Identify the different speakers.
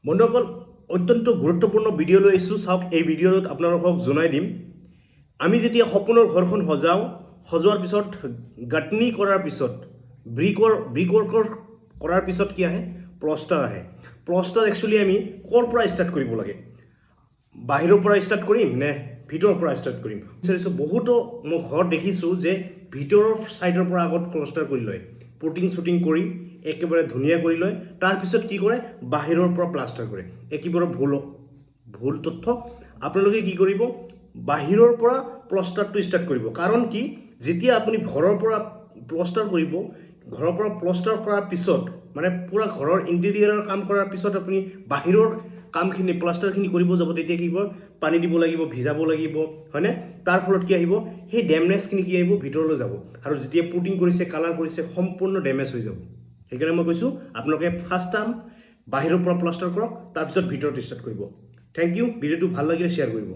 Speaker 1: বন্ধুসকল, অত্যন্ত গুৰুত্বপূৰ্ণ ভিডিঅ' লৈ আহিছোঁ। চাওক, এই ভিডিঅ'টোত আপোনালোকক জনাই দিম, আমি যেতিয়া সপোনৰ ঘৰখন সজাওঁ, সজোৱাৰ পিছত, গাঁথনি কৰাৰ পিছত, ব্ৰিক ৱৰ্কৰ কৰাৰ পিছত কি আহে? প্লষ্টাৰ আহে। প্লষ্টাৰ একচুৱেলি আমি ক'ৰ পৰা ষ্টাৰ্ট কৰিব লাগে? বাহিৰৰ পৰা ষ্টাৰ্ট কৰিম নে ভিতৰৰ পৰা ষ্টাৰ্ট কৰিম বিচাৰিছোঁ। বহুতো মই ঘৰত দেখিছোঁ যে ভিতৰৰ ছাইডৰ পৰা আগত প্লষ্টাৰ কৰি লয়, পুটিং চুটিং কৰি একেবাৰে ধুনীয়া কৰি লয়। তাৰপিছত কি কৰে? বাহিৰৰ পৰা প্লাষ্টাৰ কৰে। একেবাৰে ভুল ভুল তথ্য। আপোনালোকে কি কৰিব? বাহিৰৰ পৰা প্লষ্টাৰটো ষ্টাৰ্ট কৰিব। কাৰণ কি, যেতিয়া আপুনি ঘৰৰ পৰা প্লষ্টাৰ কৰিব, ঘৰৰ পৰা প্লষ্টাৰ কৰাৰ পিছত, মানে পূৰা ঘৰৰ ইণ্টেৰিয়ৰৰ কাম কৰাৰ পিছত আপুনি বাহিৰৰ কামখিনি, প্লাষ্টাৰখিনি কৰিব যাব, তেতিয়া কি হ'ব? পানী দিব লাগিব, ভিজাব লাগিব, হয়নে? তাৰ ফলত কি আহিব? সেই ডেমনেছখিনি কি আহিব? ভিতৰলৈ যাব। আৰু যেতিয়া পুটিং কৰিছে, কালাৰ কৰিছে, সম্পূৰ্ণ ডেমেজ হৈ যাব। সেইকাৰণে মই কৈছোঁ, আপোনালোকে ফাৰ্ষ্ট টাইম বাহিৰৰ পৰা প্লাষ্টাৰ কৰক, তাৰপিছত ভিতৰত ষ্টাৰ্ট কৰিব। Thank U. ভিডিঅ'টো ভাল লাগিলে শ্বেয়াৰ কৰিব।